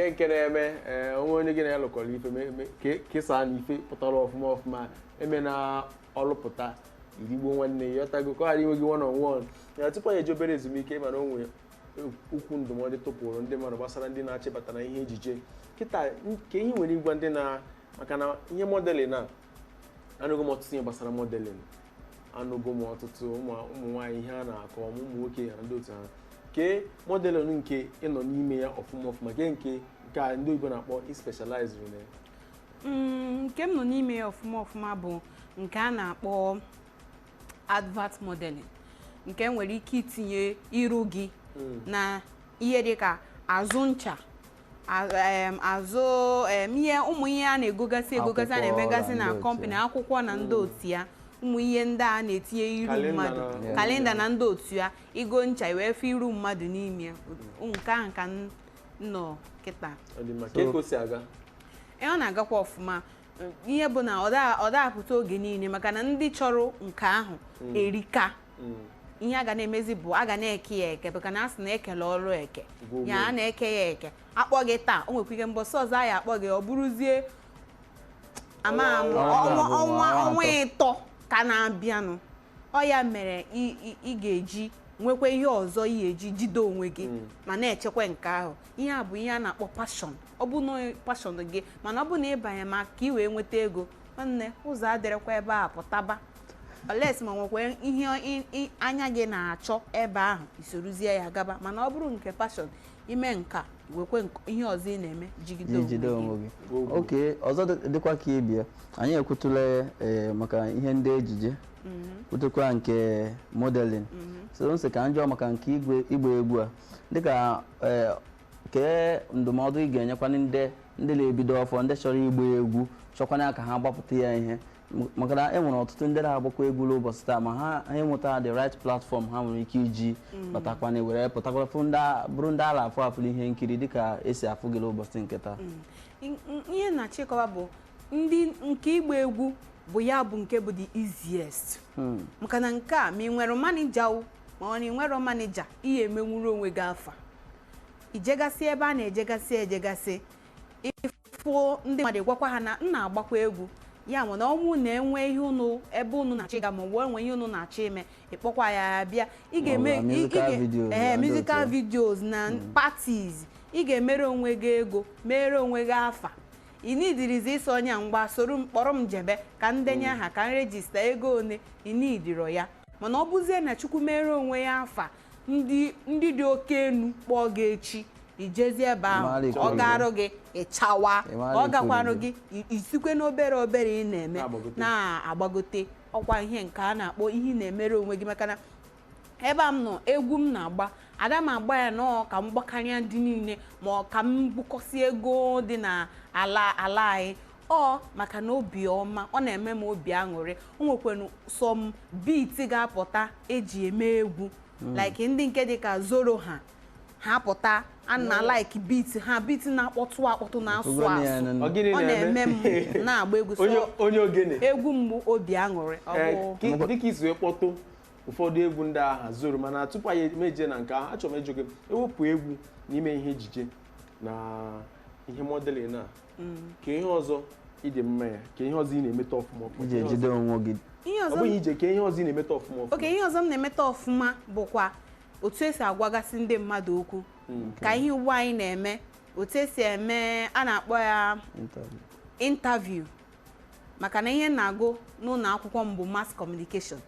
Nke na-eme, ee, onwe onye gị na ya lụkọrọ ife kesaa na ife pụtara ọfụma ọfụma, eme na ọlụpụta irigbo nwanne ya, ọtago ka ọ ghara inwe gị one on one ya. Tupu anyị eje obere ezumike, mana o nwee okwu ndụmọdụ tụpụrụ ndị mmadụ gbasara ndị na-achịbata na ihe ejije kịta, nke ihe nwere ịgwa ndị na, maka na ihe modeling a, anụgo m ọtụtụ ihe gbasara modeling, anụgo m ọtụtụ ụmụ nwaanyị ihe a na-akọ, ụmụ nwoke na ndị otu ha. Kee modeling nke ịnọ n'ime ya ọfụma ọfụma, kee nke a ndị oyibo na-akpọ specialize na ya? Nke m nọ n'ime ya ọfụma ọfụma bụ nke a na-akpọ advert modeling, nke nwere ike itinye iru gị na ihe dịka azụ ncha, azụ ihe, ụmụ ihe a na-egogasị egogasị, a akwụkwọ na-emegasị na na ndị otu company ya. Akwụkwọ na ndị otu ya, ụmụ ihe ndị a na-etinye iru Calendar mmadụ, calendar na ndị otu ya. Igo ncha, wee fụ iru mmadụ n'ime ya. Nke ahụ ka m nọ kịta. Ọ dị mma. Ka o si aga? Ee, ọ na-agakwa ọfụma. Ihe bụ na ọ da apụta oge niile, maka na ndị chọrọ nke ahụ erika. Ihe a ga na-emezi bụ a ga na-eke ya eke, maka na a sị na ekele ọrụ eke. Gwogwo. Ya, a na-eke ya eke. Akpọ gị taa, o nwekwa ike mbọsị ọzọ a ya akpọ gị, ọ bụrụzie ama ama ọnwa ọnwa abụọ, ọnwa ọnwa ọnwa atọ. 3 ka na-abịanụ. Ọ ya mere ị ga-eji nwekwa ihe ọzọ ị ga-eji jide onwe gị ma na-echekwa nke ahụ. Ihe a bụ ihe a na-akpọ passion. Ọ bụ na passion gị, mana ọ bụ na ịbanye ma ka ị wee nweta ego, nwanne, ụzọ adịrịkwa ebe a pụtaba, unless ma nwekwa ihe anya gị na-achọ ebe ahụ, isorozie ya gaba. Mana ọ bụrụ nke passion, ime nka wekwe ihe ọzọ ị na-eme jigide jide onwe onwe gị. gị. Gwogwo. Oke ọzọ dịkwa ka ibie, anyị ekwutule, ee, maka ihe ndị ejije, kwutekwa nke modeling, so nsị ka njọ maka nke igwe ịgba egwu a, dịka, ee, kee ndụmọdụ ị ga-enyekwa ndị na-ebido ọfọ, ndị chọrọ ịgba egwu, chọkwana ka ha gbapụta ya ihe, maka na e nwere ọtụtụ ndị na-agbakwa egwu n'ụbọchị taa, ma ha enweta the right platform ha nwere ike iji batakwana were pụtakwa fụ ndị bụrụ ndị a na-afụ afụ n'ihe nkiri dịka esi afụ gị n'ụbọchị nke taa? Ihe na-achịkọwa bụ ndị nke ịgba egwu bụ ya bụ nke bụ the easiest, maka na nke a, ma ị nwere manager o, ma ọ na ị nwere manager, ihe emenwuru onwe gị afa. Ijegasị ebe a na-ejegasị ejegasị, ịfụ ndị mmadụ, gwakwa ha na m na-agbakwa egwu ya, ma na ọnwụ na-enwe ihe unu ebe unu na-achọ ịga, ma ọ bụ enwe ihe unu na-achọ ime, ịkpọkwa ya ya bịa. Ị ga-eme Maọbụ musical videos ee, na ndị musical otu ya. videos na parties. Ị ga-emere onwe gị ego, mere onwe gị afa. Ị nidirizi ịsọ onye a mgba soro m, kpọrọ m jebe ka m denye aha, ka m register ego one. Ị nidiro ya. Mana ọ bụzie na Chukwu mere onwe ya afa, ndị dị oke enu kpọọ gị echi, ijezie ebe ahụ, Ịmara ọ ikwuru ga-arụ gị ịchawa. Ịmara Ọ gakwarụ ikwuru gị isikwe n'obere obere ị na-eme na-agbagote. Na-agbagote. Ọkwa ihe nke a na-akpọ ihe ị na-emere onwe gị, maka na ebe a m nọ, egwu m na-agba, ada m agba ya nọọ ka m gbakarịa ndị niile, ma ọ ka m bukọsi ego dị na ala ala anyị. Ọ maka na obi ọma, ọ na-eme m obi aṅụrị. O nwekwanu some beat ga-apụta eji eme egwu, like ndị nke dịka Zoro, ha pụta, a na like beat ha, beat na-akpọtụ akpọtụ, na-asụ Ugoni ya asụ. Ọ gịnị Ọ na-eme? na-eme m na-agba egwu. Onye So onye ogene. Egwu mgbu obi aṅụrị ọ Ee, bụ dịka isi wee kpọtụ ụfọdụ egwu ndị agha zoro, mana tupu anyị emeje na nke ahụ, achọrọ m ịjụ gị, ewepụ egwu n'ime ihe ejije na ihe modeling a, ka ihe ọzọ ịdị mma ya, ka ihe ọzọ ị na-emeta ọfụma ọfụma? Iji ejide onwe gị. Ihe Ọ ọzọ bụghị ije, ka ihe ọzọ ị na-emeta ọfụma ọfụma? Oke, ihe ọzọ m na-emeta ọfụma bụkwa otu esi agwagasị ndị mmadụ okwu, ka ihe ugbu anyị na-eme, otu esi eme a na-akpọ ya interview. Interview, maka na ihe m na-agụ n'ụlọ akwụkwọ m bụ mass communication,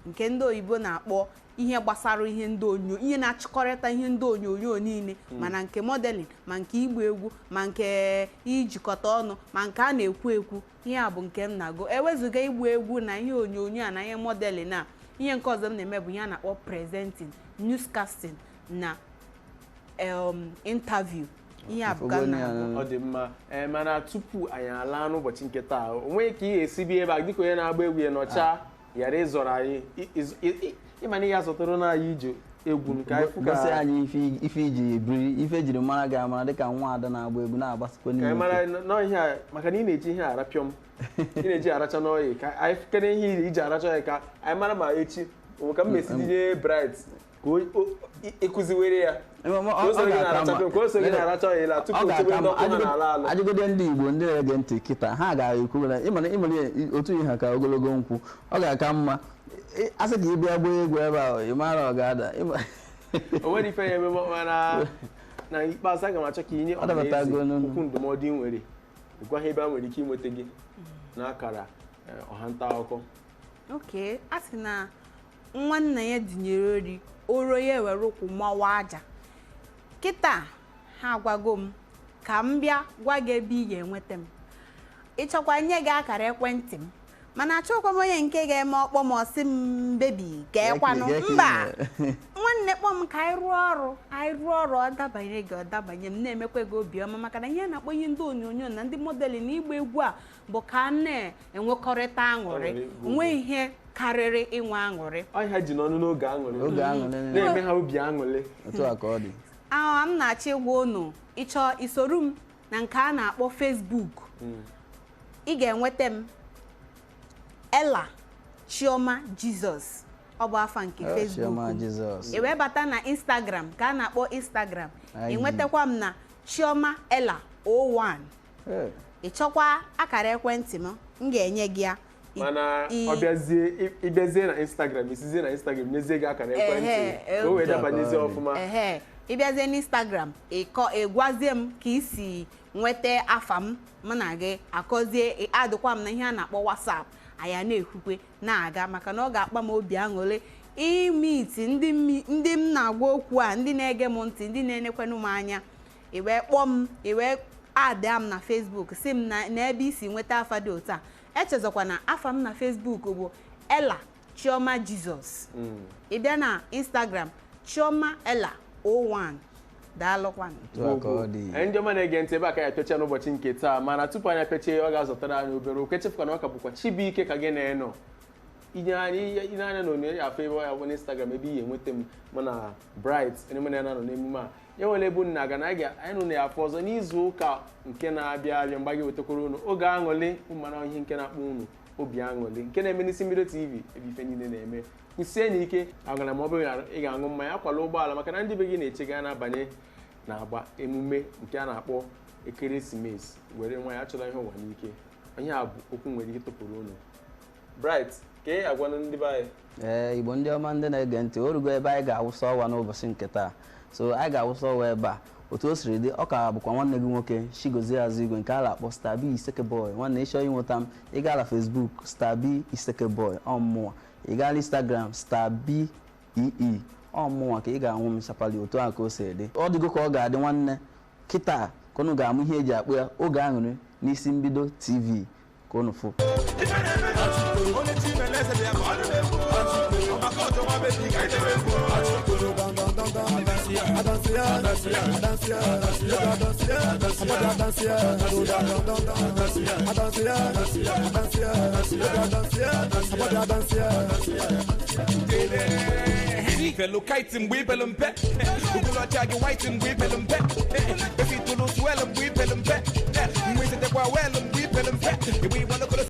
nke ndị oyibo na-akpọ ihe gbasara ihe ndị onyo, ihe na-achịkọrịta ihe ndị onyonyo niile, mana nke modeling, ma nke ịgba egwu, ma nke ijikọta ọnụ, ma nke a na-ekwu ekwu. Ihe a bụ nke m na-agụ. Ewezụga ịgba egwu na ihe onyonyo a na ihe modeling a, ihe nke ọzọ m na-eme bụ ihe a na-akpọ presenting, newscasting na interview. Ihe a bụ ka m Ifugoni ya na-agụ. Ọ dị mma. Ee, mana tupu anyị alaa n'ụbọchị nke taa, o nweghị ka ị ga-esi bịa ebe a dịka onye na-agba egwu ya nọcha ghara ịzọrọ anyị ịma na ihe azọtara na anyị ije egwu ka anyị fụ gosi ka anyị ife iji biri, ife ejiri mara gị amara dịka nwa ada na-agba egwu na-agbasikwa ka anyị n'ike. mara nọ ihe a, maka na ị na-eji ihe arapịọm, ị na-eji aracha n'ọyị, ka anyị kene ihe iji aracha ọyị, ka anyị mara ma echi o ka m mesi dinye Bright. Ka ịkụziwere ya ka o soro gị na-aracha pim, ka o soro gị na-aracha ọyịla tupu Ọ o chebe ga-aka ndị mma. ọkụ ha na-ala alụ. Ajụgode ndị Igbo ndị na-ege ntị kịta, ha ga-ekwu na ịmara otu ihe ha ka ogologo nkwụ ọ ga-aka mma. Asị ka ị bịa gbaa egwu ebe a, ị mara ọ ga-ada. O nwere ife ya eme, mana na ikpeazụ aga m achọ ka inye Ọ dabatago ọhaneze n'unu. okwu ndụmọdụ ị nwere, gwa ha ebe a nwere ike inweta gị n'akara ọha nta akụkọ. Oke a sị na nwa nna ya dinyere ori oro ya ewere ụkwụ mawa aja. Kịta ha agwago m ka m bịa gwa gị ebe ị ga-enweta m. Ịchọkwa nye gị akara ekwentị m, mana achọkwa m onye nke ga-eme ọkpọ m ọsị m bebi ga-ekwanụ. Gee ka ị Mba, mere. nwanne, kpọọ m ka anyị rụọ ọrụ, anyị rụọ ọrụ, ọ dabanye gị, ọ dabanye m, na-emekwa gị obiọma, maka na ihe a na-akpọ ihe ndị onyonyo na ndị modeling na ịgba egwu a bụ ka a na-enwekọrịta aṅụrị. Aṅụrị bụ Onwe ihe karịrị inwe aṅụrị. Ọhịa ji n'ọnụ n'oge aṅụrị. Oge aṅụrị. Na-eme ha obi aṅụrị. Otu a ka ọ dị. Ahụ m na-achọ ịgwa unu, ịchọ isoro m na nke a na-akpọ Facebook, ị ga-enweta m Ella Chioma Jesus, ọ bụ afa nke Oh, Facebook Chioma m. Jesus. Ị wee bata na Instagram ka a na-akpọ Instagram, ị IG. nwetakwa m na Chioma Ella 01. Hey. Ị chọkwa akara ekwentị m, m ga-enye gị ya. Mana ọ bịazie, ịbịazie na Instagram, isizie na Instagram nyezie gị akara ekwentị Ehe, ka o wee dabanyezie ọfụma. Ehe, ị bịazie n'Instagram, ịkọ ịgwazie m ka ị si nweta afa m, mụ na gị akọzie, adịkwa m na ihe a na-akpọ WhatsApp, anyị na-ekwukwe na-aga, maka na ọ ga-akpa m obi aṅụrị imiti ndị m na-agwa okwu a, ndị na-ege m ntị, ndị na-enekwenụ m anya. Ị wee kpọọ m, ị wee ada m na Facebook, si m na n'ebe i si nweta afa dị otu a. Echezọkwa na afa m na Facebook bụ Ella Chioma Jesus. Ị bịa na Instagram, Chioma Ella 01. Daalụkwanụ. Otu a ka ọ dị. Anyị ndị ọma na-ege ntị, ebe a ka anyị apịacha n'ụbọchị nke taa, mana tupu anyị apịachie, ọ ga-azọtara anyị obere okwu. Echefukwa na ọ ka bụkwa Chibuike ka gị na-enọ inye anyị ile anya na onyonyo afọ ebe ya bụ n'Instagram, ebe ị ga-enweta m, mụ na Bright, onye mụ na ya na-anọ n'emume a. Ya nwere ebe unu na-aga na anyị nụ na ya afọ ọzọ n'izu ụka nke na-abịa abịa, mgbe a ga-ewetakwara unu oge aṅụrị ụmara ihe nke na-akpọ unu obi aṅụrị, nke na-eme n'isi mbido TV, ebe ife niile na-eme. Kwụsie n'ike agara, ma ọ bụrụ na ị ga-aṅụ mmanya, akwala ụgbọala, maka na ndị be gị na-eche gị na-abanye na-agba emume nke a na-akpọ ekeresimesi. Were nwanyị, achọla ihe ụwa n'ike. Ihe a bụ okwu nwere ike tụpụrụ unu. Bright, ka ị agwanụ ndị be anyị. Ee, Igbo ndị ọma, ndị na-ege ntị, o rugo ebe anyị ga-awụsa ọwa n'ụbọchị nke taa. So anyị ga-awụsa ọwa ebe a. Otu o siri dị, ọ ka bụkwa nwanne gị nwoke Chigozie Azụigwe, nke a na-akpọ Starb Iseke Boy. Nwanne, ịchọọ ịnweta m, ị gaa na Facebook, Starb Iseke Boy, ọ mmụọ. Ị gaa na Instagram, Starb ee, ọ mmụọ ka ị ga-ahụ m chapali. Otu a ka o si dị, ọ dịgo ka ọ ga-adị. Nwanne, kịta ka unu ga-amụ ihe eji akpụ ya oge aṅụrị n'isi mbido TV, ka unu fụ. Onye Chimeleze bịa ka ọ dị egwu ọmaka ọjọ nwa bebi ka idebe egwu. Fellow kite mgbe ibelu mpe, ugolocha gị white mgbe ibelu mpe, esi tụrụ swell mgbe ibelu mpe, mgbe itetekwa well mgbe ibelu mpe, igbe igbalokolo.